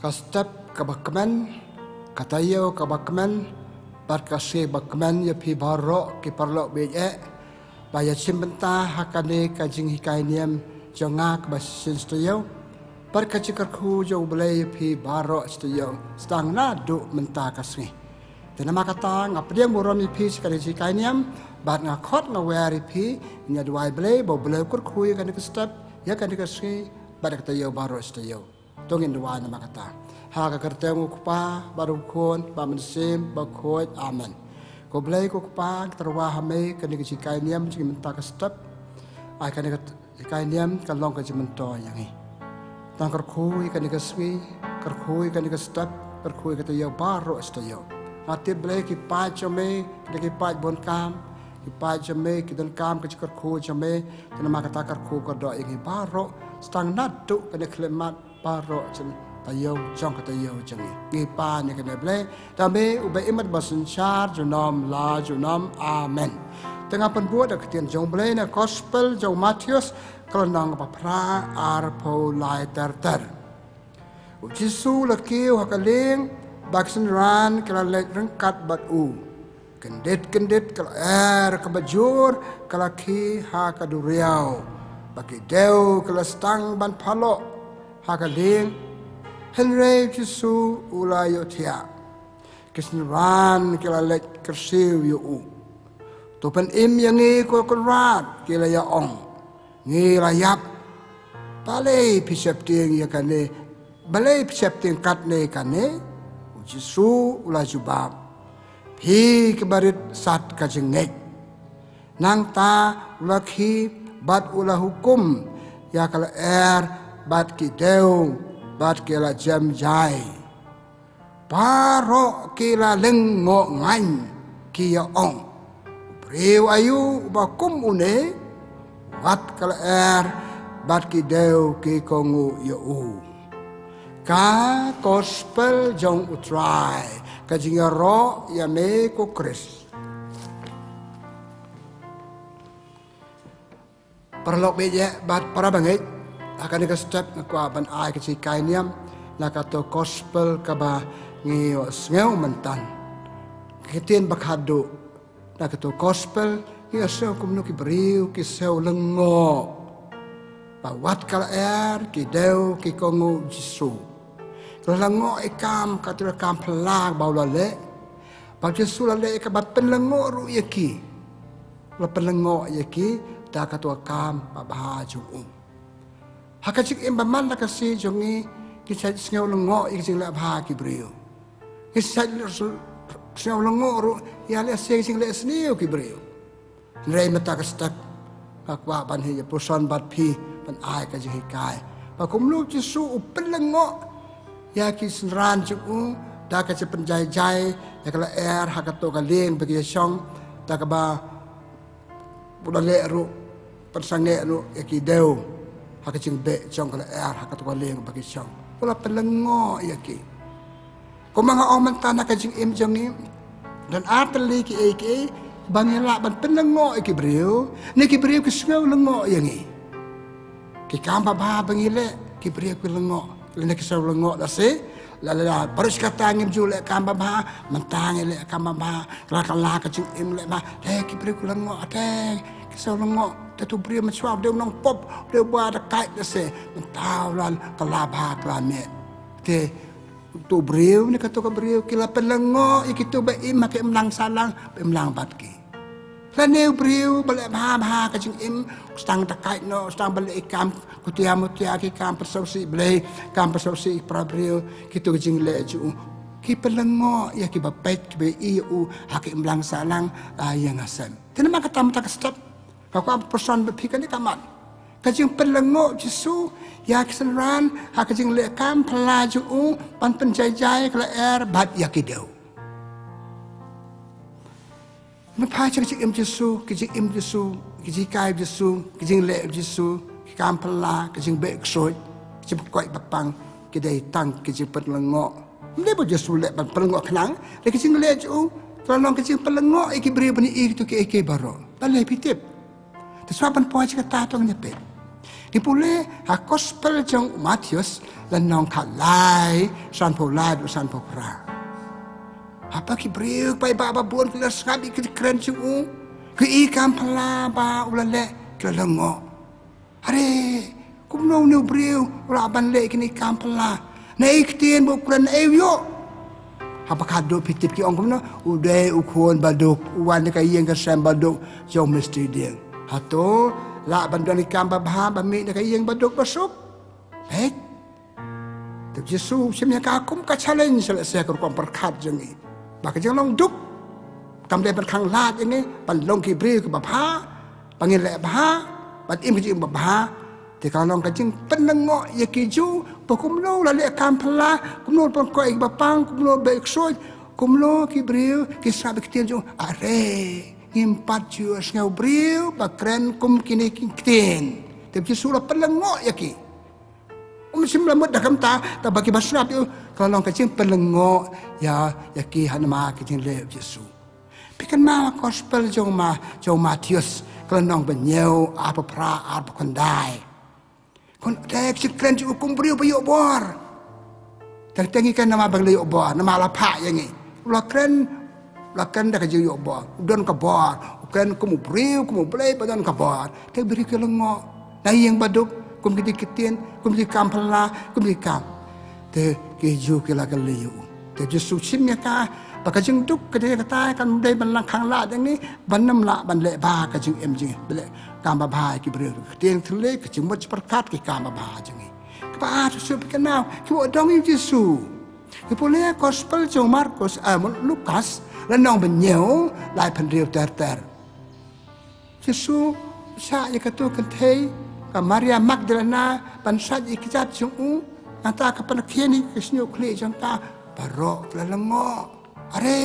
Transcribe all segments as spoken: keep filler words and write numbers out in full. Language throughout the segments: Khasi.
Ka step kaba kmen, ka taïew kaba kmen, bad ka sngi ba kmen ïa phi baroh ki paralok baieit, ba ïa shim bynta ha kane ka jinghikai niam jong nga kaba shisien shi taïew, bad ka jingkyrkhu jong U Blei ïa phi baroh shi taïew, sdang naduh mynta ka sngi. Te namar kata nga pdiang burom ïa phi sha kane ka jinghikai niam, bad nga khot nga wer ïa phi, ngin ïa duwai Blei, ba U Blei u kyrkhu ïa kane ka step, ïa kane ka sngi, bad ïa ka taïew baroh shi taïew. To ngin duwai namar kata. Ha ka kyrteng U Kpa, bad U Khun, bad U Mynsiem Bakhuid. Amen. Ko Blei ko Kpa, ngi tyrwa ha me kane ka jinghikai niam jong ngi mynta ka step. Ai kane ka jinghikai niam ka long ka jingmyntoi ïa ngi. Tang kyrkhu ïa kane ka sngi, kyrkhu ïa kane ka step, kyrkhu ïa ka taïew baroh shi taïew. Nga tip Blei ki paid jong me, ki dei ki paid bun kam, ki paid jong me ki donkam ka jingkyrkhu jong me. Te namar kata kyrkhu kyrdoh ïa ngi baroh, sdang naduh kane ka khyllipmat baroh jong taïew jong ka taïew jong ngi. Ngi pan ïa kane Blei da me uba im bad uba synshar junom la junom. Amen. Te ngan pynbud da ka ktien jong U Blei na Gospel jong u Mathaios, ka lynnong kaba phra, arphew lai ter ter. U Jisu u la kiew ha ka lieng, bad ki synran ki la leit ryngkat bad u. Kyndit kyndit ka lyer kaba jur ka la khie ha ka duriaw, bad ki dew ki la sdang ban phaloh ha ka lieng. Hynrei U Jisu u la ïohthiah. Ki synran ki la leit kyrsiew ïa u. To pynim ïa ngi ko Kynrad, ki la ïa ong. Ngi la ïap. Balei phi sheptieng ïa kane? Balei phi sheptieng katne kane? U Jisu u la jubab. Phi kiba rit sat ka jingngeit. Nangta u la khie bad u la hukum ïa ka lyer bad ki dew, bad ki la jem jai. Baroh ki la lyngngoh ngaiñ, ki ïa ong. U briew aïu uba kum une? Wat ka lyer bad ki dew ki kohnguh ïa u. Ka Gospel jong U Trai. Ka jingïaroh ïa me ko Khrist. Paralok baieit bad para bangeit, ha kane ka step nga kwah ban ai ka jinghikai niam na kato Gospel kaba ngi ïohsngew mynta. Ka ktien ba khadduh, na kato Gospel ngi ïohsngew kumno ki briew ki sngew lyngngoh. Ba wat ka lyer, ki dew ki kohnguh U Jisu. Ki la lyngngoh ïa ka kam, kato ka kam phylla ba u la leh. Ba U Jisu u la leh ïa ka bad pynlyngngoh ruh ïa ki. U la pynlyngngoh ïa ki da kato ka kam babha jong u. Ha ka jingim ba man la ka sngi jong ngi, ngi shait sngew lyngngoh ïa ka jingleh bha ki briew. Ngi shait sngew lyngngoh ruh ïa lehse ka jingleh sniew ki briew. Hynrei mynta ka step nga kwah ban ïa puson bad phi, ban ai ka jinghikai ba kumno U Jisu u pynlyngngoh ïa ki synran jong u da ka jingpynjai jai ïa ka lyer ha kato ka lieng ba ki shong, da kaba u la leh ruh, pynsangeh ruh ïa ki dew ha ka jingbeh jong ka lyer ha kato ka lieng ba ki shong. U la pynlyngngoh ïa ki. Kumba nga ong mynta, na ka jingim jong ngi don ar tylli kiei kiei ba ngi lah ban pynlyngngoh ïa ki briew, ne ki briew ki sngew lyngngoh ïa ngi. Ki kam babha ba ngi leh, ki briew ki lyngngoh, lane ki sngew lyngngoh, lehse la, la, la baroh shi katta ngim ju leh kam babha, mynta ngi leh kam babha, la kylla ka jingim leh bha. Te ki briew ki lyngngoh, te ki sngew lyngngoh. Te uto u briew mynshuwa u dei u nongpop, u dei uba dakaid, lehse mynta u la kylla bha, kylla miet. Te uto u briew ne kato ka briew ki la pynlyngngoh ïa kito ba im ha ka imlang sahlang, ba im lang bad ki. Lane u briew ba leh bha bha ka jingim, u sdang dakaid noh, u sdang ban leh ki kam khutia mutia, ki kam pynsngewsih Blei, kam pynsngewsih para briew, kito ki jingleh jong u ki pynlyngngoh ïa kiba peit, kiba ïohi ïa u ha ka imlang sahlang, ha ïing ha sem. Te namar kata mynta ka step nga kwah ban puson bad phi kane ka mat. Ka jingpynlyngngoh Jisu ïa ki synran ha ka jingleh kam phylla jong u ban pynjai jai ïa ka lyer bad ïa ki dew. Mynta ka jingim Jisu, ka jingim Jisu, ka jinghikai Jisu, ka jingleh Jisu, ki kam phylla, ka jingbeh ksuid, ka jingpynkoit ba pang, ki dei tang ka jingpynlyngngoh. Ym dei ba Jisu u leh ban pynlyngngoh khnang, hynrei ka jingleh jong u ka la long ka jingpynlyngngoh ïa ki briew ban ïohi ïa kito kiei kiei baroh. Balei phi tip? Te shuwa ban poi sha kata to ngin ïa peit. Ngi pule ha Gospel jong u Mathaios, lynnong khatlai, sanphew lai haduh sanphew phra. Haba ki briew paidbah babun ki la sngap ïa ki kren jong u, ki kam phylla ba u la leh, ki la lyngngoh. Are, kumno une u briew u lah ban leh kine ki kam phylla? Naei ktien ba u kren, naei u ïoh? Haba khadduh phi tip ki ong kumno, u dei u khun baduk, u wan na ka ïing ka sem baduk jong u mistri dieng. Hato lah ban don ki kam babha ba mih na ka ïing baduk basuk? Peit. Te u Jisu u shim ïa ka kum ka challenge, lehse ka rukom pyrkhat jong ngi, ba ka jinglong duk kam dei ban khanglad ïa ngi ban long ki briew kiba bha, ba ngin leh bha, ban im ka jingim babha. Te ka long ka jingpynlyngngoh ïa ki Jiw ba kumno u la leh kam phylla, kumno u la pynkoit ïa kiba pang, kumno u beh ksuid, kumno ki briew ki sngap ïa ki ktien jong u. Are, ngim pat ju sngew briew ba kren kum kine ki ktien. Te u Jisu u la pynlyngngoh ïa ki. Um shym la mut da kumta, tangba kiba sngap ïa u, ka long ka jingpynlyngngoh ïa, ïa ki ha namar ka jingleh u Jisu. Phi kynmaw ha Gospel jong Ma, jong u Mathaios, ka lynnong ba hynñiew, arphew phra, arphew khyndai. Khun, te ka jingkren jong u kum u briew ba ïoh bor. Teng teng ngi kren namar ba ngi la ïoh bor, namar la phah ïa ngi. U la kren, u la kren da ka jingïoh bor. U don ka bor, u kren kum u briew, kum u Blei ba don ka bor. Te ki briew ki lyngngoh. Na ïing baduk, kum kine ki ktien, kum kine ki kam phylla, kum kine ki kam. Te ki Jiw ki la kylli ïa u. Te u Jisu u shim ïa ka, ba ka jingduk ka dei kata, kam dei ban khanglad ïa ngi, ban ym lah ban leh bha ka jingim jong ngi. Ban leh kam babha ïa ki briew. Ki ktien thylliej, ka jingmut jingpyrkhat, ki kam babha jong ngi. Kaba ar, u Jisu, phi kynmaw, ki ïoh dong ïa u Jisu. Ngi pule ha Gospel jong u Markos, eh, Lukas, lynnong ba hynñiew, laiphew hynriew ter ter. U Jisu u shah ïa kato ka kynthei, ka Maria Magdalena, ban sait ïa ki kjat jong u. Nangta ka pynkheiñ ïa ka shñiuh khlieh jong ka, baroh ki la lyngngoh. Are,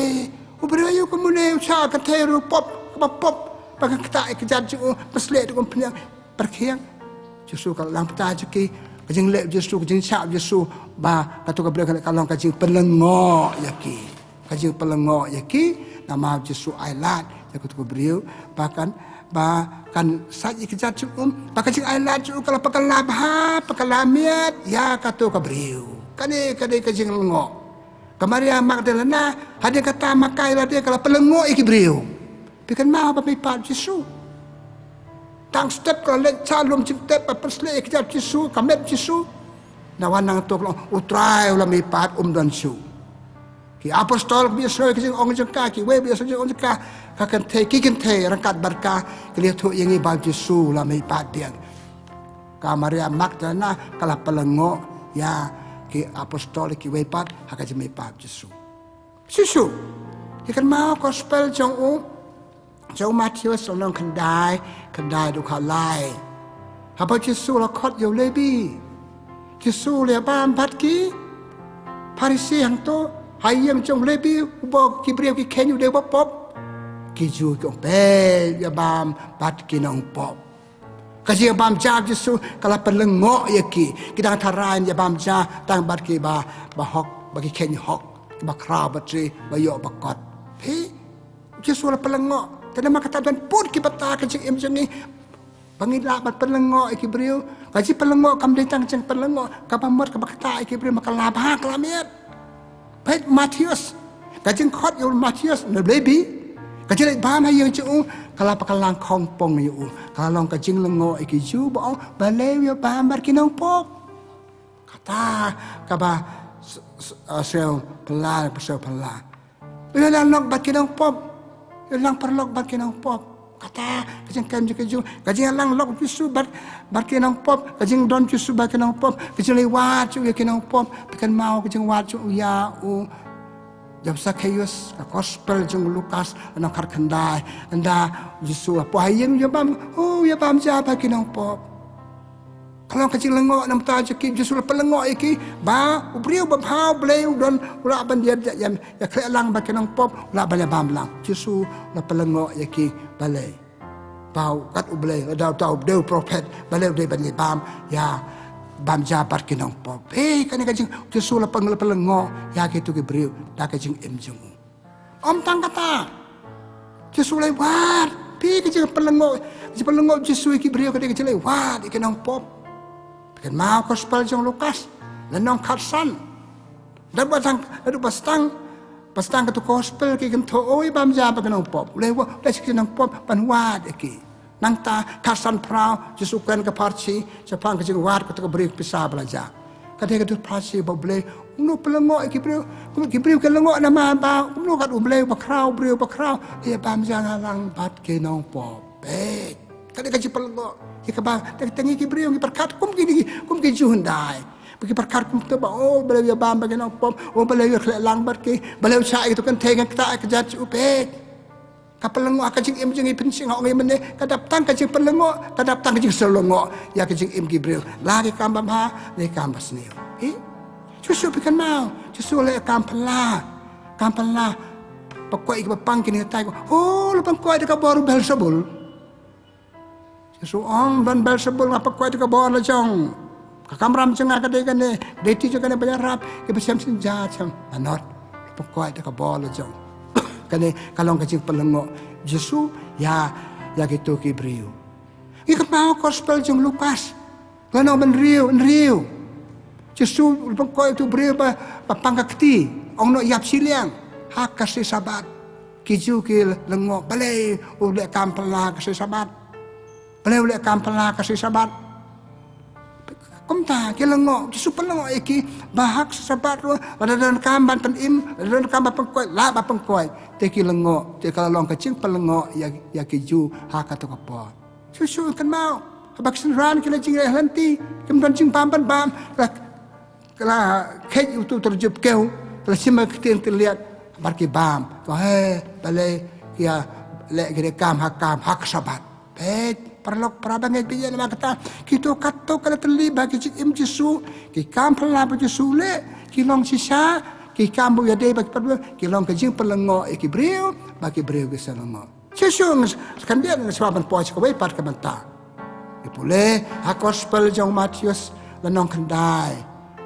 u briew aïu kumne u shah ïa ka kynthei ruh pop, kaba pop, ba kan ktah ïa ki kjat jong u, pynsleh da ka umphniang, pyrkhing. U Jisu ka la lang bynta jong ki, ka jingleh u Jisu, ka jingshah u Jisu, ba kato ka briew ka long ka jingpynlyngngoh ïa ki. Ka jingpynlyngngoh ïa ki, namar u Jisu u ailad ïa kato ka briew, ba kan, ba kan sait ïa ki kjat jong u, ba ka jingailad jong u ka la pynkylla bha, pynkylla miat ïa kato ka briew. Kane, kane ka jinglyngngoh. Ka Maria Magdalena, hadien kata ma ka ïa lade ka la pynlyngngoh ïa ki briew. Phi kynmaw ba mihpat u Jisu. Tang step ka la leit sha lum jingtep, ba pynsleh ïa ki kjat u Jisu, ka met u Jisu. Naba wan nangta ka long, u Trai u la mihpat, um don shuh. Ki apostol kiba ïasngew ïa ka jingong jong ka, kiwei ba ïasngew ïa ka jingong jong ka, ka kynthei, ki kynthei ryngkat bad ka, ki la ïathuh ïa ngi ba u Jisu u la mihpat biang. Ka Maria Magdalena ka la pynlyngngoh ïa ki apostol, kiwei pat, ha ka jingmihpat u Jisu. Shisha, phi kynmaw Gospel jong u, jong u Mathaios lynnong khyndai, khyndai haduh khatlai. Haba u Jisu u la khot ïa u Lebi, u Jisu u la ïabam bad ki Pharisi hangto, ha ïing jong u Lebi, uba ki briew ki kheiñ u dei uba pop. Ki Jiw ki ong, peit, u ïabam bad ki nongpop. Ka jingïabam ja u Jisu ka la pynlyngngoh ïa ki. Ki dang tharai ïabam ja tang bad kiba, ba hok, ba ki kheiñ hok, ba khraw ba trei, ba ïoh ba kot. Phi, u Jisu u la pynlyngngoh. Te namar kata ban put ki bynta ka jingim jong ngi, ba ngin lah ban pynlyngngoh ïa ki briew. Ka jingpynlyngngoh kam dei tang jingpynlyngngoh, kaba mut kaba ktah ïa ki briew, ma ka la bha ka la miat. Peit Mathaios, ka jingkhot ïa u Mathaios na u Lebi, ka jingleit bam ha ïing jong u, ka la pynkylla khongpong ïa u, ka la long ka jinglyngngoh ïa ki Jiw ba ong, balei u ïabam bad ki nongpop. Kata kaba s-, s-, ah, sngewphylla, sngewphylla. U ïalang lok bad ki nongpop. U ïalang paralok bad ki nongpop. Kata ka jingkren jong ki Jiw, ka jingïalang lok u Jisu bad, bad ki nongpop, ka jingdon u Jisu bad ki nongpop, ka jingleit wad jong u ïa ki nongpop, phi kynmaw ka jingwad jong u ïa u Zakheus, ka Gospel jong u Lukas, lynnong khatkhyndai, ynda u Jisu u la poi ha ïing u ïabam, u ïabam ja bad ki nongpop. Ka long ka jinglyngngoh namar ta jong ki, u Jisu u la pynlyngngoh ïa ki, ba u briew babha u Blei u don, u lah ban ïa, ïa, ïa, ïakhleh lang bad ki nongpop, u lah ban ïabam lang. U Jisu u la pynlyngngoh ïa ki, balei. Ba u kat u Blei, u dei, u dei, u dei u prophet, balei u dei ban ïabam, ïabam ja bad ki nongpop. Hei, kane ka jing, u Jisu u la pyn, la pynlyngngoh ïa kito ki briew da ka jingim jong u. Ym tang kata, u Jisu u la ïawad. Phi, ka jingpynlyngngoh, ka jingpynlyngngoh u Jisu ïa ki briew ka dei ka jingleit wad ïa ki nongpop. Kynmaw gospel jong Lukas, lynnong khatsan. Dang ba tang, dang ba stang, ba stang katu gospel ki kynthoh, oi bam ja ba ki nongpop. Lei wa, lei ki nongpop ban wad ïa ki. Nangta khatsan phra, Jisu kren ka pharshi shaphang ka jingwad katu ka briew pisa ba la jah. Ka dei katu pharshi ba U Blei um pynlyngngoh ïa ki briew. Kum ki briew ki lyngngoh namar ba um kat U Blei ba khraw, briew ba khraw. Ïa bam ja nga lang bad ki nongpop. Peit. Ka dei ka jingpynlyngngoh ïa kaba tang, tang ïa ki briew ngi pyrkhat kum ki, kum ki Jiw hyndai. Ba ki pyrkhat kumta ba, oh, balei ïa bam ba ki nongpop, oh, balei ïa khleh lang bad ki, balei ïa shah ïa katu kynthei, ngan ktah ïa ka jait u, peit. Ka pynlyngngoh ha ka jingim jong ngi, pynshngaiñ ngi mynne, ka dap tang ka jingpynlyngngoh, ka dap tang ka jingpynlyngngoh ïa ka jingim ki briew. La ki kam ba bha, la ki kam ba sniew. Peit. Jisu, phi kynmaw, Jisu leh kam phylla. Kam phylla. Pynkoit ïa kiba pang, kine ki ïathuh, oh, la pynkoit da ka bor u Belsebul. Jisu ong, don Belsebul nga pynkoit da ka bor la jong. Ka kamram jong nga ka dei kane, ka dei ti jong kane ba ïarap, kiba shem synjat shem. Lanot. Pynkoit da ka bor la jong. Kane ka long ka jingpynlyngngoh Jisu ïa, ïa kito ki briew. Ïa kata gospel jong Lukas. Lynnong ba hynriew, hynriew. Jisu u pynkoit ïa utu u briew ba, ba pang ka kti. Ong, noh ïap shiliang ha ka sngi Sabat. Ki Jiw ki lyngngoh, balei u leh kam phylla ha ka sngi Sabat? Balei u leh kam phylla ha ka sngi Sabat? Kumta ki lyngngoh, Jisu pynlyngngoh ïa ki ba ha ka sngi Sabat ruh, lada don kam ban pynim, lada don kam ban pynkoit, lah ban pynkoit. Te ki lyngngoh, te ka la long ka jingpynlyngngoh ïa, ïa ki Jiw ha kato ka por. Shuh shuh kynmaw, haba ki synran ki la jingïaleh lynti, kim don jingbam ban bam, ka la, ka la kheit ïa utu u tyrjup kew, ka la shim ïa ka ktien tylliat, bad ki bam. Ka, he, balei ki ïaleh kine ki kam ha, kam ha ka Sabat. Peit, paralok parabangeit, peit ïa namar kata, kito katto ka la tylli bad ka jingim Jisu, ki kam phylla ba Jisu u leh, ki long shisha, ki kam ba u ïadei bad ki parabangeit, ki long ka jingpynlyngngoh ïa ki briew, bad ki briew ki sa lyngngoh. Shuh shuh ngan, khyndiat ngan shu wan ban poi sha kawei pat ka bynta. Ngi pule ha gospel jong u Mathaios lynnong khyndai.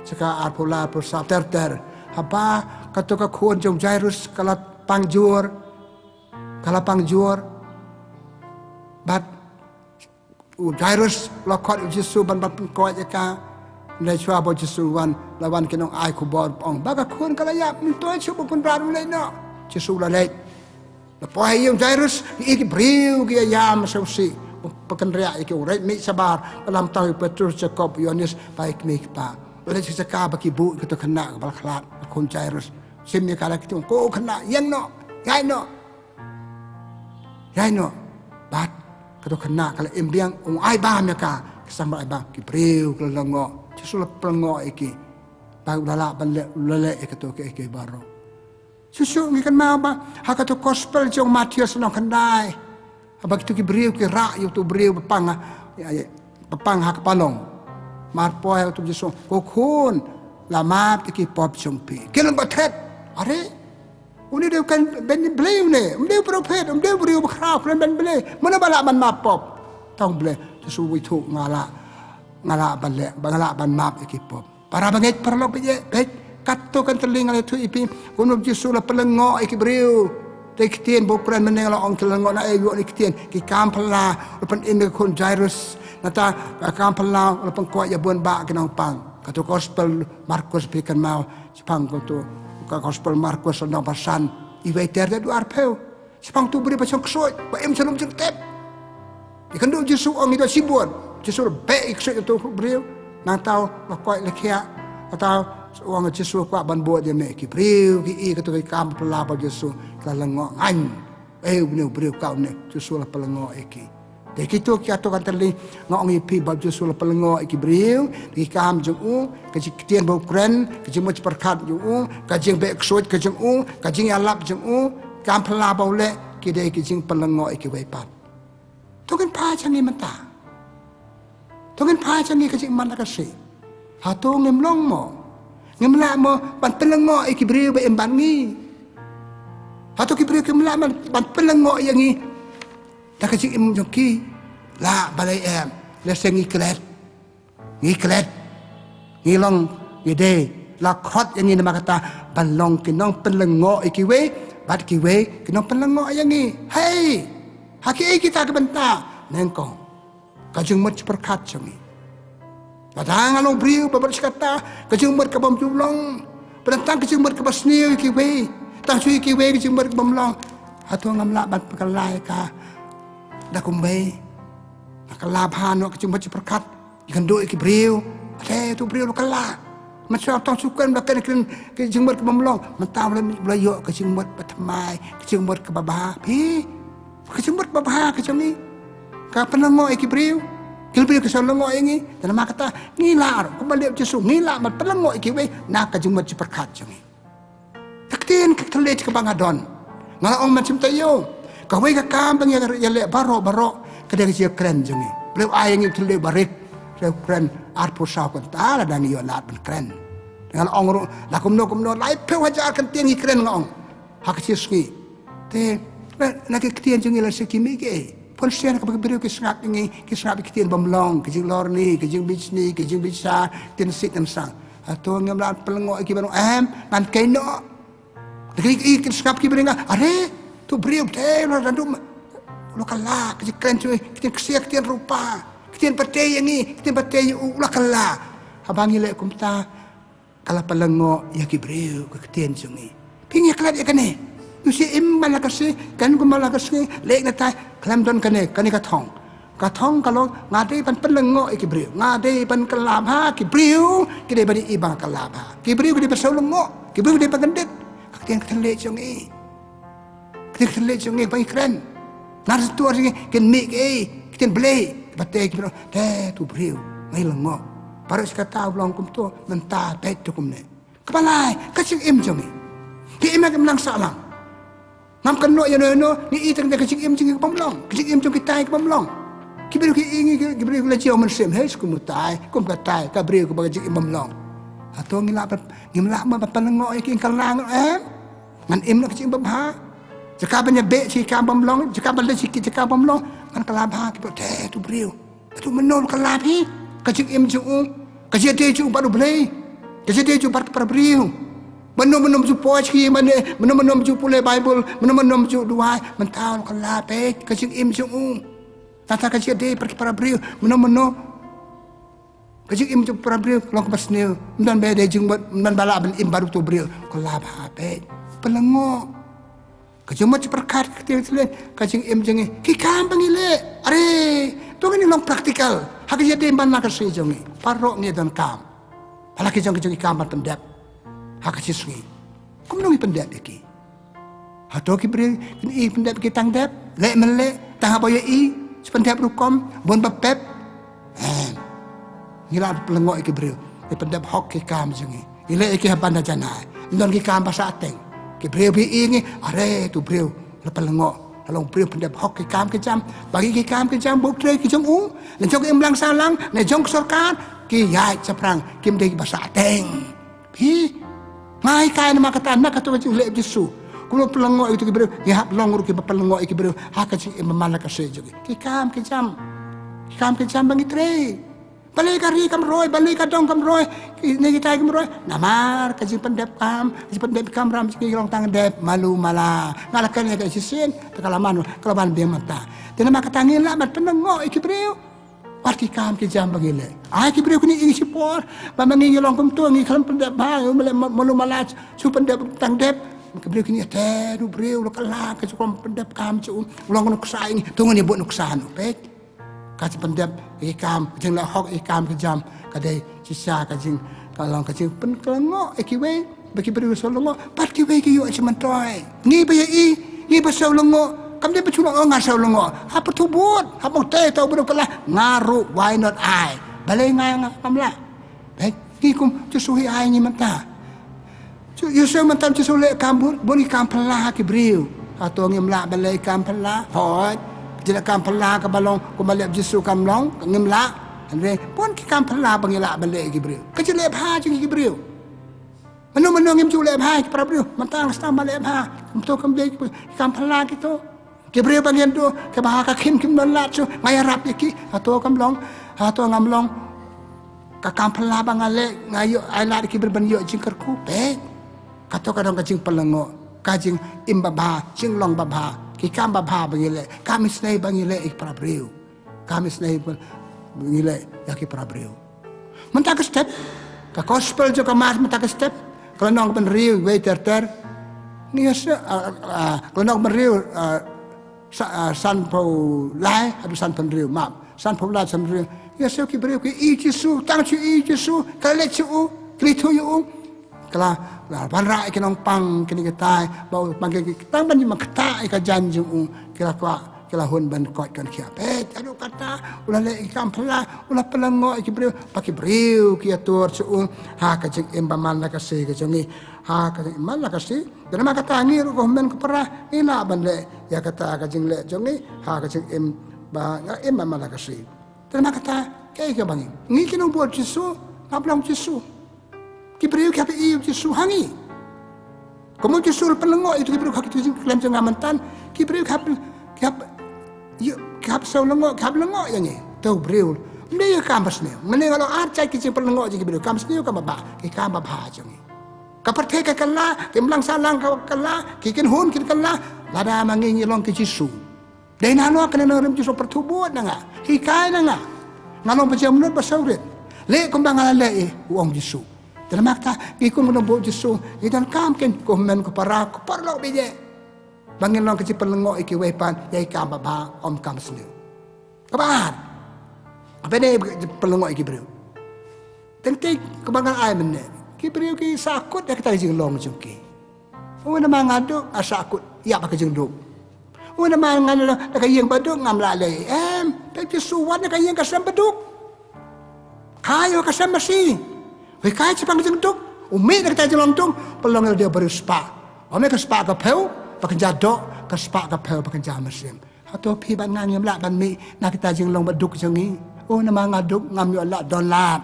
Sha ka arphew lai, arphew saw ter ter. Haba kato ka khun jong u Jairus ka la pang jur. Ka la pang jur. Bad u Jairus u la khot ïa u Jisu ban, ban pynkoit ïa ka. Hynrei shuwa ba u Jisu u wan, la wan ki nongai khubor ong ba ka khun ka la ïap, myntoi shuh ba u Kynrad un leit noh. U Jisu u la leit. La poi ha ïing u Jairus, ïa ki briew ki ïam sngewsih. Ba kynriah ïa ki, u leit mih shabar, ba lam tang ïa u Petrus, Jakob, Ïoannis, bad ki kmie ki kpa. U leit sha ka jaka ba ki buh ïa kato ka khynnah kaba la khlad, ka khun Jairus. Shim ïa ka da ki kti, ong, ko khynnah, ïeng noh, ïaid noh. Ïaid noh. Bad kato ka khynnah ka la im biang, ong, ai bam ïa ka. Ka sdang ban ai bam, ki briew ki la lyngngoh. Jisu la pynlyngngoh ïa ki. Bad u la lah ban leh, u la leh ïa kato kiei kiei baroh. Shuh shuh ngi kynmaw ba ha kato gospel jong u Mathaios lynnong khyndai, haba kito ki briew ki rah ïa uto u briew ba pang ha, ïa, ïa, ba pang ha ka palong. Mar poi ha uto u Jisu, ko khun, la map ïa ki pop jong phi. Ki long ba thet. Are, une u dei u kren beiñ Blei une, um dei u prophet, um dei u briew ba khraw, kren beiñ Blei. Mano ba lah ban map pop? Tang Blei. Jisu u ïathuh, nga lah, nga lah ban leh, ba nga lah ban map ïa ki pop. Parabangeit paralok, peit, peit, katto katne tylli nga la ïathuh ïa phi, kumno u Jisu u la pynlyngngoh ïa ki briew. Te ki ktien ba u kren mynne nga la ong ki la lyngngoh, naei ïoh ïa ki ktien, ki kam phylla, u la pynim ïa ka khun Jairus. Nangta ka kam phylla u la pynkoit ïa bun bah ki nongpang. Kato gospel Markus phi kynmaw, shaphang kato, ka gospel Markus lynnong ba san, iwei ter ter haduh arphew. Shaphang uto u briew ba shong ksuid, ba im sha lum jingtep. Ïakynduh Jisu ong, ngi don shibun. Jisu la beh ïa ki ksuid uto u briew. Nangta u la koit la khiah. Nangta u ong, Jisu, kwah ban bud ïa me. Ki briew ki i kato ka kam phylla ba Jisu, ki la lyngngoh, ngan. Ei, une u briew ka une, Jisu la pynlyngngoh ïa ki. Te kito ki katto katne tylli nga ong ïa phi ba u Jisu u la pynlyngngoh ïa ki briew, ki kam jong u, ka jingktien ba u kren, ka jingmut jingpyrkhat jong u, ka jingbeh ksuid ka jong u, ka jingïalap jong u, kam phylla ba u leh, ki dei ki jingpynlyngngoh ïa kiwei pat. To ngin phai sha ngi mynta. To ngin phai sha ngi ka jingman la ka sngi. Hato ngim long mo? Ngim lah mo ban pynlyngngoh ïa ki briew ba im bad ngi? Hato ki briew kim lah ban, ban pynlyngngoh ïa ngi da ka jingim jong ki? Lah balei em, lehse ngi klet. Ngi klet. Ngi long, ngi dei, la khot ïa ngi namar kata ban long ki nongpynlyngngoh ïa kiwei, bad kiwei ki nongpynlyngngoh ïa ngi. Hei! Ha kiei kita ki bynta? Nyngkong, ka jingmut jingpyrkhat jong ngi. Lada nga long briew ba bret shi katta, ka jingmut ka bym ju long. Ba dang tang ka jingmut kaba sniew ïa kiwei, tang shu ïa kiwei ka jingmut ka bym long. Hato ngam lah ban pynkylla ïa ka da kumwei? Nga kylla bha noh ka jingmut jingpyrkhat, ïakynduh ïa ki briew. Te tu briew la kylla. Mynshwa tang shu kren ba kren kren ka jingmut ka bym long. Mynta u la, u la ïoh ka jingmut ba thymmai, ka jingmut kaba bha. Phi, ka jingmut ba bha ka jong ngi, ka pynlyngngoh ïa ki briew. Ki briew ki sa lyngngoh ïa ngi. Te namar kata ngi lah ruh kumba leh u Jisu, ngi lah ban pynlyngngoh ïa kiwei na ka jingmut jingpyrkhat jong ngi. Ka ktien ka thylliej kaba nga don, nga la ong mynshem taïew, kawei ka kam ba ngi ïaleh baroh baroh ka dei ka jingkren jong ngi. Balei u ai ïa ngi u thylliej barit, u kren arphew saw kynta lada ngi ïoh lad ban kren. Nga la ong ruh, la kumno kumno, laiphew hajar kyntien ngi kren, nga ong, ha ka shi sngi. Te na, na ki ktien jong ngi lehse ki mih kiei. Bun sien kaba ki briew ki sngap ïa ngi, ki sngap ïa ki ktien bym long, ka jinglorni, ka jingbishni, ka jingbishar, ktien sih ktien sang. Hato ngim lah pynlyngngoh ïa ki ba long, em, ngan kynnoh. Te ki, ki, ki sngap ki briew, nga, are, tu briew te, la randu, la kylla ka jingkren jong ngi, ktien ksiar, ktien rupa, ktien patei ïa ngi, ktien patei ïa u, la kylla. Haba ngi leh kumta, ka la pynlyngngoh ïa ki briew ka ktien jong ngi. Phi, ngi klet ïa kane. U Jisu im ban la ka sngi, kren kumba la ka sngi, leh na tai, khlem don kane, kane ka thong. Ka thong ka long, nga dei ban pynlyngngoh ïa ki briew, nga dei ban kylla bha ki briew, ki dei ban ïohi ba nga kylla bha. Ki briew ki dei ban sngewlyngngoh, ki briew ki dei ban kyndit. Ka ktien ka thylliej jong ngi. Ka ktien ka thylliej jong ngi ba ngi kren. Nar sa tur jong ngi kin mih kiei, ktien Blei, ba te ki briew, te tu briew, nga lyngngoh. Baroh shi katta u long kumto, mynta peit tu kumne. Kaba lai, ka jingim jong ngi. Ki im ha ka imlang sahlang. Ngam kynnoh ïano ïano, ngi i tang da ka jingim jong ngi ka bym long, ka jingim jong kitai ka bym long. Ki briew ki i ngi, ki briew ki la jia u mynsiem, hei, shu kum utai, kum katai, ka briew kaba ka jingim bym long. Hato ngi lah ban, ngim lah ban pynlyngngoh ïa ki, ngan kylla, em? Ngan im noh ka jingim babha. Jaka ban ïabeh sha ki kam bym long, jaka ban leh sha ki jaka bym long, ngan kylla bha ki briew, te tu briew. Hato mano la kylla phi ka jingim jong u, ka jingïadei jong u bad U Blei, ka jingïadei jong u bad ki para briew? Mano mano ju poi sha ki, mano mano ju pule Baibl, mano mano ju duwai, mynta la kylla phi ka jingim jong u. Tata ka jingïadei bad ki para briew, mano mano ka jingim jong u para briew ka long kaba sniew. Ym don ba dei jingmut, ym don ba lah ban im bad uto u briew. Kylla bha phi, pynlyngngoh. Ka jingmut jingpyrkhat, ka ktien ka thylliej, ka jingim jong ngi, ki kam ba ngi leh. Are, to ngin long practical ha ka jingim ban la ka sngi jong ngi. Baroh ngi don kam. Ba la ki jong ki jong ki kam ban pyndep ha ka shi sngi. Kumno ngi pyndep ïa ki? Hato ki briew kin ïohi pyndep ïa ki tang dep, leh mynleh, tang haba ïohi, shu pyndep rukom, bun ba pep. Em. Ngi lah pynlyngngoh ïa ki briew, ngi pyndep hok ki kam jong ngi. Ngi leh ïa ki ha bynta janai. Ym don ki kam ba sah teng. Ki briew ba ïohi ngi, are tu briew la pynlyngngoh, la long briew pyndep hok ki kam ki jam. Ba ngi ki kam ki jam, ba u trei ki jong u, ne jong ka imlang sahlang, ne jong ka sorkar, ki ïaid shaphrang, kim dei ba sah teng. Phi, nga hikai namar kata, na kato ka jingleh Jisu. Kumno pynlyngngoh ïa kito ki briew, ngi hap long ruh kiba pynlyngngoh ïa ki briew ha ka jingim ba man la ka sngi jong ngi. Ki kam ki jam, ki kam ki jam ba ngi trei. Balei ka ri kam roi, balei ka dong kam roi, ki, ne kitai kam roi? Namar ka jingpyndep kam, ka jingpyndep kamram jong ngi long tang dep malu mala. Nga la kren ïa ka shisien, te ka la man, ka la wan biang mynta. Te namar kata ngin lah ban pynlyngngoh ïa ki briew. Wat ki kam ki jam ba ngi leh. Ai ki briew kin ïohi shipor ba ma ngi ngi long kumto, ngi khlem pyndep bha, ngi leh ma-, malu mala, shu pyndep tang dep. Ki briew kin ïohi, te u briew u la kylla ka jingkwah pyndep kam jong u, u long nuksa ïa ngi, to ngin ïa buh nuksa noh, peit. Ka jingpyndep ki kam, ka jingleh hok ki kam ki jam, ka dei shisha ka jing, ka long ka jingpynlyngngoh ïa kiwei. Ba ki briew sngewlyngngoh, bad kiwei ki ïoh jingmyntoi. Ngi ba ïohi, ngi ba sngewlyngngoh, kam dei ba shu long, oh, nga sngewlyngngoh. Hap pyrthuh bud, hap ong te, to u briew kylla, nga ruh, why not I? Balei nga, nga ngam lah? Bad ngi kum Jisu hi ai ngi mynta. Ju, Jisu mynta Jisu leh kam bun, bun ki kam phylla ha ki briew. Hato ngim lah ban leh kam phylla? Hooid. Ka jingleh kam phylla kaba long kumba leh Jisu kam long, ngim lah. Hynrei bun ki kam phylla ba ngi lah ban leh ha ki briew. Ka jingleh bha jong ki briew. Mano mano ngim ju leh bha ki para briew, mynta nga sdang ban leh bha. Kumto kam dei ki kam phylla kito. Ki briew ba ngin duh kiba ha ka khim kim don lad shuh, nga ïarap ïa ki. Hato kam long, hato ngam long? Ka kam phylla ba nga leh, nga ïoh ai lad ïa ki briew ban ïoh jingkyrkhu, peit. Kato ka dei ka jingpynlyngngoh, ka jingim babha, jinglong babha, ki kam babha ba ngi leh, kam isynei ba ngi leh ïa ki para briew. Kam isynei ba ngi leh ïa ki para briew. Mynta ka step, ka gospel jong ka Math mynta ka step, ka lynnong ka bynriew, wei ter ter. Ngi ïa shu, ah, ah, ka lynnong ka bynriew, ah, sa-, ah, sanphew lai, haduh sanphew hynriew, map. Sanphew lai, sanphew hynriew. Ngi ïa shu ki briew ki ïeit ïa u Jisu, tang shu ïeit ïa u Jisu, ka la leit sha u, ka la ithuh ïa u. Ka la, la wanrah ïa ki nongpang kine kitai, ba u pang ki, tang ban ïa ma kata ïa ka jaiñ jong u, ki la kwah, ki la hun ban koit kan khia. Peit, haduh katta, u la leh ïa ki kam phylla, u la pynlyngngoh ïa ki briew, ba ki briew ki ïatur sha u, ha ka jingim ba man la ka sngi ka jong ngi, ha ka jingim man la ka sngi. Te namar kata ngi ruh ko hynmen ko para, ngi lah ban leh ïa kata ka jingleh jong ngi, ha ka jingim ba nga im ba man la ka sngi. Te namar kata, kaei kaba ngi, ngi ki nongbud Jisu, ngap long Jisu. Ki briew ki hap ïohi ïa u Jisu ha ngi. Kumno u Jisu u la pynlyngngoh ïa ki briew ha kito ki jingkhlem jong nga mynta. Ki briew ki hap, ki hap, ïoh, ki hap sngewlyngngoh, ki hap lyngngoh ïa ngi. Te u briew, ym dei ïa ka kam basniew. Nga ne nga long ar jait ki jingpynlyngngoh jong ki briew. Kam basniew kam babha, ki kam babha jong ngi. Ka pyrthei ka kylla, ki imlang sahlang ka kylla, ki kynhun kin kylla. Lada ma ngi ngi long ki Jisu. Dei nangno ka nongrim Jisu? Pyrthuh bud na nga, hikai na nga. Nga long ba jemnud ba sawrit. Leh kumba nga la leh, u ong Jisu. Te namar kata ngi kum u nongbud Jisu, ngi donkam, ko hynmen ko para, ko paralok ba ïeit, ba ngin long ka jingpynlyngngoh ïa kiwei pat, ïa ki kam babha, ym kam basniew. Kaba ar, kaba ne, pynlyngngoh ïa ki briew. Teng teng kaba nga ai mynne, ki briew ki sahkut ïa kata ka jinglong jong ki. Ui, namar nga duk nga sahkut ïa ba ka jingduk. Ui, namar nga la ka ïing ba duk ngam lah leh. Em, peit ki suwat na ka ïing ka sem ba duk. Ka ïa ka sem masi. Ui, ka ïa shaphang ka jingduk. U mih na kata ka jinglong duk, pynlong ïa u dei u riewspah. Ym ne ka spah ka phew ba kynja doh, ka spah ka phew ba kynja mynsiem. Hato phi bad nga ngim lah ban mih na kata ka jinglong ba duk jong ngi? Ui, namar nga duk ngam ïoh lad don lad.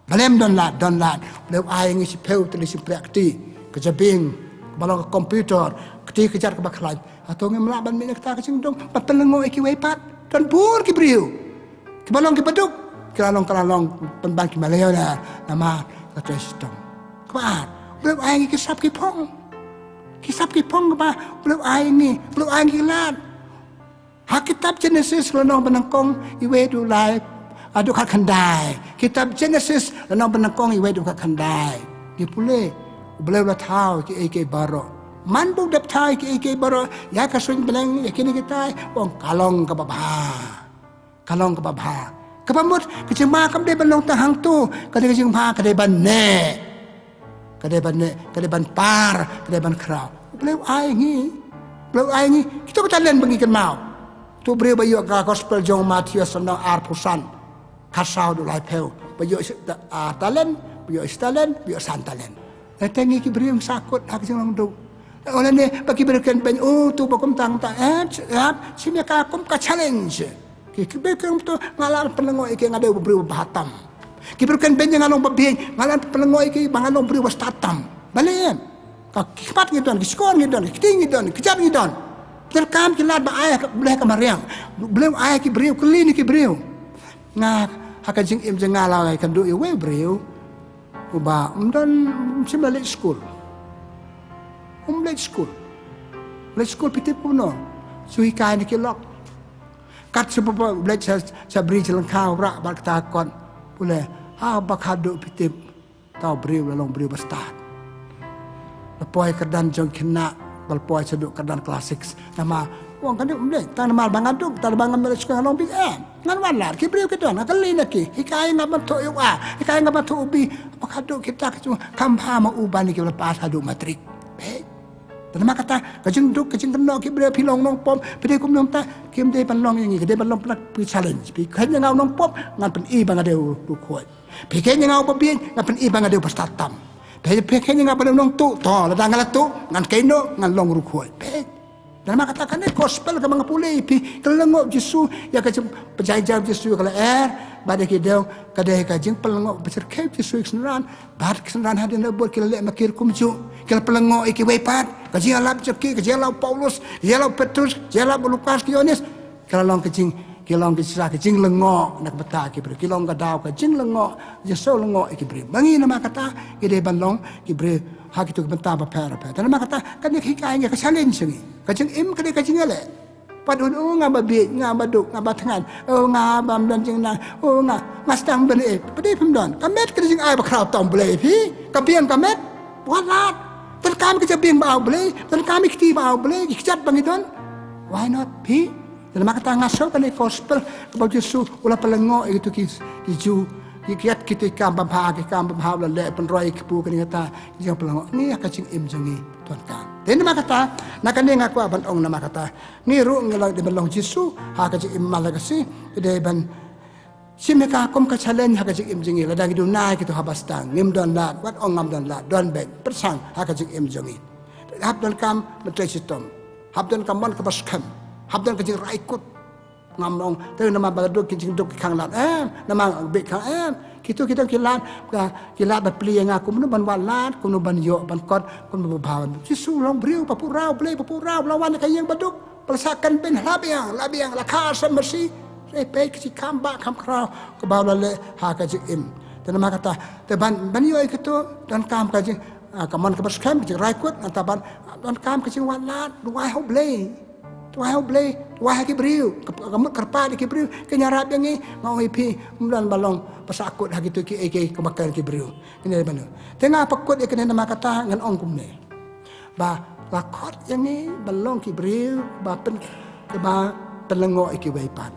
Balei ym don lad, don lad. Balei u ai ngi shiphew tylli shympriah kti, ka jabieng, kaba long ka computer, kti kjat kaba khlaiñ. Hato ngim lah ban mih na kata ka jingduk, ban pynlyngngoh ïa kiwei pat? Don bun ki briew kiba long kiba duk, ki la long, ki la long pynban ki millionaire namar ka trei shitom. Kaba ar, balei u ai ngi ki sap ki phong? Ki sap ki phong kaba, balei u ai ngi, balei u ai ngi ki lad? Ha kitab Genesis lynnong ba nyngkong, iwei haduh lai, haduh khatkhyndai. Kitab Genesis lynnong ba nyngkong, iwei haduh khatkhyndai. Ngi pule, U Blei u la thaw kiei kiei baroh. Man ba u dep thaw kiei kiei baroh, ïa ka suiñ bneng, ïa kine kitai, u ong ka long kaba bha. Ka long kaba bha. Kaba mut, ka jingma kam dei ban long tang hangto, ka dei ka jingma, ka dei ban neh. Ka dei ban neh, ka dei ban par, ka dei ban khraw. U Blei u ai ngi. U Blei u ai ngi. Kito ki talent ba ngi kynmaw. To briew ba ïoh ka gospel jong u Mathaios lynnong arphew san, khatsaw haduh laiphew. Ba ïoh shi ta-, ar talent, ba ïoh shi talent, ba ïoh san talent. Te ngi ki briew ngi sahkut ha ka jinglong duk. Lane ba ki briew kren beiñ, oh, to ba kumta kumta, eh, ch-, eh, shim ïa ka kum ka challenge. Ki, ki briew kren to, nga lah pynlyngngoh ïa ki nga dei u briew ba bha tam. Ki briew kren beiñ nga long ba bieit, nga lah pynlyngngoh ïa ki ba nga long u briew ba stad tam. Balei em? Ka khmat ngi don, ki shkor ngi don, ki kti ngi don, ki kjat ngi don. Te kam ki lad ba ai ha ka, Blei ha ka mariang. Blei ai ha ki briew, kylli na ki briew. Nga, ha ka jingim jong nga la ïakynduh ïa uwei u briew uba ym don, ym shym la leit skul. Um leit skul. Leit skul phi tip kumno? Shu hikai na ki lok. Kat shu ba, ba leit sha, sha bri sha lyngkha u rah bad kata ka kot. Pule, ha ba khatduh phi tip, uta u briew la long u briew ba stad. La poi kyrdan jong khynnah, ba la poi shaduh kyrdan klas six. Namar u ong kane um leit, tang namar ba nga duk, tang namar ngam leit skul nga long bishar. Ngan wan lad, ki briew ki don, nga kylli na ki, hikai nga ban thuh ïa u A, hikai nga ban thuh u B, ba khatduh kita ki jong, kham bha ma u ban ki ba la pass haduh matrik. Hei. Te namar kata, ka jingduk, ka jingkynnoh ki briew, phi long nongpop, phi dei kumno mynta, kim dei ban long ïa ngi, ka dei ban long pynlong phi challenge. Phi kheiñ ïa nga u nongpop, ngan pyni ba nga dei u riewkhuid. Phi kheiñ ïa nga u babieit, ngan pyni ba nga dei u ba stad tam. Phi, phi kheiñ ïa nga ba dei u nongtuh, to, lada nga la tuh, ngan kynnoh, ngan long riewkhuid. Phi Te namar kata kane ka gospel kaba nga pule ïa phi, ka la lyngngoh u Jisu ïa ka jingpynjah jingpynjah u Jisu ïa ka lyer, bad ïa ki dew, ka dei ka jingpynlyngngoh ba shyrkhei u Jisu ïa ki synran, bad ki synran hadien la bud ki la leh ma ki ruh kumjuh, ki la pynlyngngoh ïa kiwei pat, ka jingïalap jong ki, ka jingïalap u Paulus, ka jingïalap u Petrus, ka jingïalap u Lukas, ka Ïoannis, ki la long ka jing, ki long ki sa ka jinglyngngoh na ka bynta ki briew, ki long ka daw ka jinglyngngoh, jingsngew lyngngoh ïa ki briew. Ma ngi namar kata, ngi dei ban long ki briew ha kito ki bynta bapher bapher. Te namar kata, kane ka hikai ngi ka challenge ngi. Ka jingim ka dei ka jingïaleh. Pat un, "O nga ba bieit, nga ba duk, nga ba thngan, o nga bym don jingnang, o nga, nga sdang ban ïeit." Pat dei phim don. Ka met ka dei jingai ba khraw tam Blei phi. Ka biang ka met. Wat lad. Donkam ka jabieng ba aw Blei, donkam ki kti ba aw Blei, ki kjat ba ngi don. Why not phi? Te namar kata nga sngew kane ka gospel kaba u Jisu u la pynlyngngoh ïa kito ki, ki Jiw, ki kjat kito ki kam babha, ki kam babha u la leh pynroi ïa ki kpu kane kata, ki jingpynlyngngoh. Ngi ha ka jingim jong ngi donkam. Te namar kata, na kane nga kwah ban ong namar kata. Ngi ruh ngi la dei ban long Jisu ha ka jingim man la ka sngi, dei ban shim ïa ka kum ka challenge ha ka jingim jong ngi, lada ngi duna ïa kito haba sdang, ngim don lad, wat ong ngam don lad, don beit, pyrshang ha ka jingim jong ngi. Hap donkam ban trei shitom, hap donkam mon kaba skhem, hap don ka jingrai kut. Ngam ong te namar ba la duk ki jingduk ki khang lad, em, namar beit khang, em, kito ki don ki lad, ka, ki lad ba plie ïa nga kumno ban wad lad, kumno ban ïoh ban kot, kumno ba bha. Jisu long briew ba pura, Blei ba pura, ba la wan ka ïing ba duk. Ba la sah kan beiñ, la biang, la biang, la kha sa masi. Re peit ka jingkham ba kham khraw kaba u la leh ha ka jingim. Te namar kata, te ban, ban ïoh ïa kito, donkam ka jing, ah, ka mon kaba skhem, ka jingrai kut, nangta ban, donkam ka jingwad lad, duwai ha u Blei. Duwai ha u Blei, duwai ha ki briew, ka, ka mut kyrpad ïa ki briew, kin ïarap ïa ngi, nga ong ïa phi, ym don ba long ba sah kut ha kito kiei kiei kaba kren ki briew. Kine ba no. Te nga pynkut ïa kine namar kata ngan ong kumne. Ba la khot ïa ngi ban long ki briew ba pyn, kiba pynlyngngoh ïa kiwei pat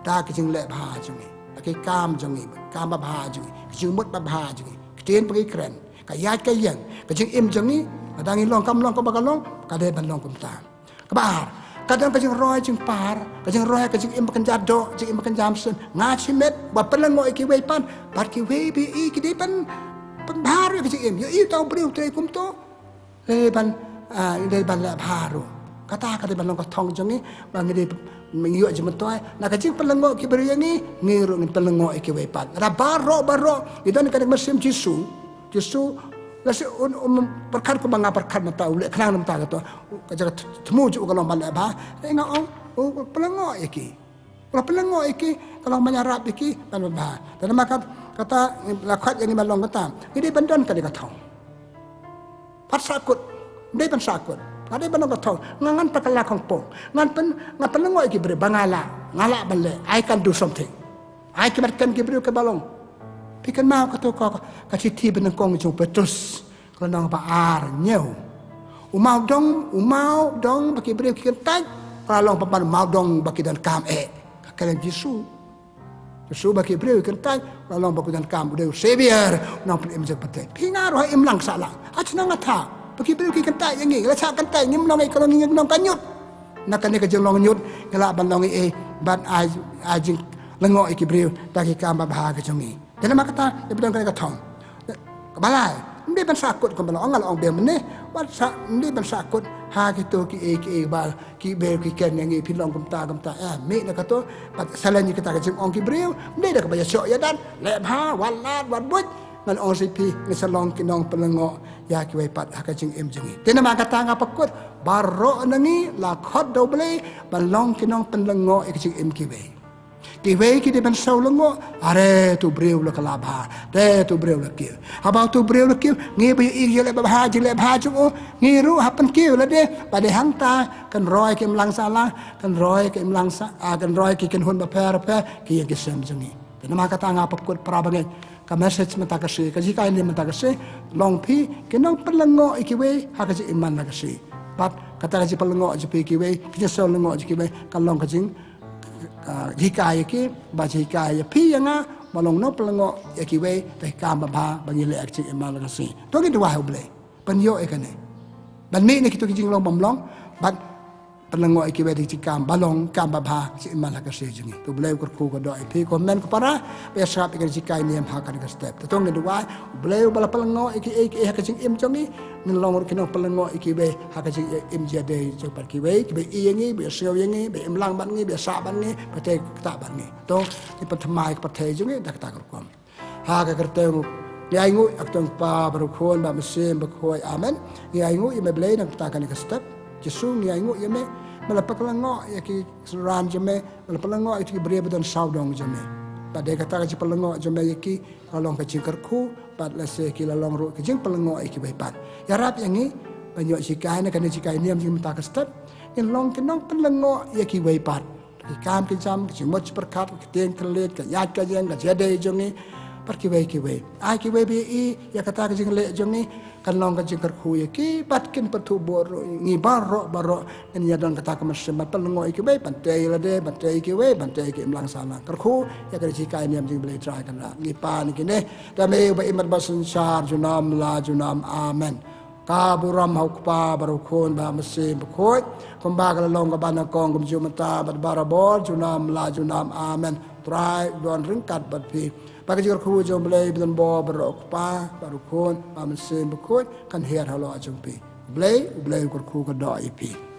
da ki jingleh bha jong ngi, da ki kam jong ngi, kam babha jong ngi, ki jingmut babha jong ngi, ki ktien ba ngi kren, ka ïaid ka ïeng, ka jingim jong ngi, lada ngi long kam long kaba ka long, ka dei ban long kumta. Kaba ar, ka don ka jingroi jingpar, ka jingroi ka jingim ba kynja doh, jingim ba kynja mynsiem. Nga shimet ba pynlyngngoh ïa kiwei pat, bad kiwei ba ïohi ki dei ban pynbha ruh ïa ka jingim, ïohi uta u briew u trei kumto. Dei ban, ah, dei ban leh bha ruh. Kata ka dei ban long ka thong jong ngi, ba ngi dei, ngi ïoh jingmyntoi na ka jingpynlyngngoh ki briew ïa ngi, ngi ruh ngin pynlyngngoh ïa kiwei pat. Lada baroh baroh ngi don ka mynsiem Jisu, Jisu lehse un, um pyrkhat kumba nga pyrkhat mynta, u leh khnang na mynta kato. Ka jaka thmu jong u ka long ban leh bha. Te nga ong u pynlyngngoh ïa ki. U la pynlyngngoh ïa ki, ka long ban ïarap ïa ki ban leh bha. Te namar kat, kata la khot ïa ngi ban long kata. Ngi dei ban don kane ka thong. Pat sah kut, dei ban sah kut. Nga dei ban long ka thong. Nga ngan pat kylla khongpong. Ngan pyn, ngan pynlyngngoh ïa ki briew ba nga lah, nga lah ban leh. I can do something. Ai ki mat ken ki briew kiba long. Phi kynmaw kato ka, ka shithi ba nyngkong jong u Petrus, ka lynnong ba ar, hynñiew. U mawdong, u mawdong ba ki briew ki kyntait, ka la long pynban u mawdong ba ki donkam eh. Ka kren Jisu. Jisu ba ki briew ki kyntait, ka la long ba ki donkam, u dei u Savior, u nongpynim jong ka pyrthei. Phi nga ruh ha imlang sahlang, ha shnong ha thaw, ba ki briew ki kyntait ïa ngi, la sah kyntait, ngim long ei, ka long ngi ngi long ka ñiut. Na kane ka jinglong ñiut, ngi lah ban long ei ei, ban ai, ai jinglyngngoh ïa ki briew da ki kam babha ka jong ngi. Te namar kata, dei ban don kane ka thong. Kaba lai, ym dei ban sah kut kumba la ong, nga la ong biang mynne, ban sah, ym dei ban sah kut ha kito kiei kiei ba ki briew ki kren ïa ngi, phi long kumta kumta. Eh, mih na kato, bad salen ïa kata ka jingong ki briew, ym dei da kaba ïashoh ïadat, leh bha, wad lad, wad buit. Ngan ong sha phi, ngin sa long ki nongpynlyngngoh ïa kiwei pat ha ka jingim jong ngi. Te namar kata nga pynkut, baroh na ngi la khot da U Blei ban long ki nongpynlyngngoh ïa ka jingim kiwei. Kiwei ki dei ban siew lyngngoh, are uto u briew la kylla bha, te uto u briew la kiew. Haba uto u briew la kiew, ngi ba ïohi ïa leh babha, jingleh bha jong u, ngi ruh hap ban kiew lade, ba dei hangta kan roi ki imlang sahlang, kan roi ki imlang sah, ah, kan roi ki kynhun bapher bapher, ki ïing ki sem jong ngi. Te namar kata nga pynkut para bangeit, ka message mynta ka sngi, ka jinghikai ne mynta ka sngi, long phi ki nongpynlyngngoh ïa kiwei ha ka jingim man la ka sngi. Bad kata ka jingpynlyngngoh jong phi ïa kiwei, ka jingsiew lyngngoh jong kiwei, ka long ka jing, ah, hikai ïa ki, ba jinghikai ïa phi ïa nga, ba long nongpynlyngngoh ïa kiwei da ki kam babha ba ngi leh ha ka jingim man la ka sngi. To ngin duwai ha U Blei ban ïoh ïa kane, ban mih na kito ki jinglong bymlong, bad pynlyngngoh ïa kiwei da ki kam ba long, kam babha, ha ka jingim man la ka sngi jong ngi. To U Blei u kyrkhu kyrdoh ïa phi ko hynmen ko para ba ïa sngap ïa kane ka jinghikai niam ha kane ka step. Te to ngin duwai, U Blei uba la pynlyngngoh ïa kiei kiei ha ka jingim jong ngi, ngin long ruh ki nongpynlyngngoh ïa kiwei ha ka jingim jadei jong pat kiwei, kiba ïohi ïa ngi, ba ïasngew ïa ngi, ba imlang bad ngi, ba ïasah bad ngi, ba tei ktah bad ngi. To ngin pynthymmai ïa ka pyrthei jong ngi da kata ka rukom. Ha ka kyrteng, ngi ainguh ïa ka kyrteng Kpa bad ka Khun bad ka Mynsiem Bakhuid. Amen. Ngi ainguh ïa me Blei na ka bynta kane ka step. Jisu ngi ainguh ïa me, me la pynlyngngoh ïa ki synran jong me, me la pynlyngngoh ïa ki briew ba don sawdong jong me. Bad dei kata ka jingpynlyngngoh jong me ïa ki, ka long ka jingkyrkhu, bad lehse ki la long ruh ka jingpynlyngngoh ïa kiwei pat. Ïarap ïa ngi ban ïoh jinghikai na kane ka jinghikai niam jong ngi mynta ka step. Ngin long ki nongpynlyngngoh ïa kiwei pat. Ki kam ki jam, ki jingmut jingpyrkhat, ki ktien ki rit, ka ïaid ka ïeng, ka jingïadei jong ngi bad kiwei kiwei. Ai kiwei ba ïohi ïa kata ka jingleh jong ngi, kan long ka jingkyrkhu ïa ki bad kin pynthut bor ruh. Ngi baroh baroh ngin ïa don kata ka mynsiem ban pynlyngngoh ïa kiwei, ban tei ïa lade, ban tei ïa kiwei, ban tei ïa ki imlang sahlang. Kyrkhu ïa ka jinghikai niam jong U Blei Trai Kynrad. Ngi pan ïa kine da me uba im bad ba synshar junom la junom. Amen. Ka burom ha U Kpa bad U Khun bad U Mynsiem Bakhuid, kumba ka la long kaba nyngkong, kumjuh mynta bad barabor, junom la junom. Amen. Trai u don ryngkat bad phi. Ba ka jingkyrkhu jong U Blei ba donbor baroh, U Kpa bad U Khun bad U Mynsiem Bakhuid, kan hiar halor jong phi. U Blei, U Blei u kyrkhu kyrdoh ïa phi.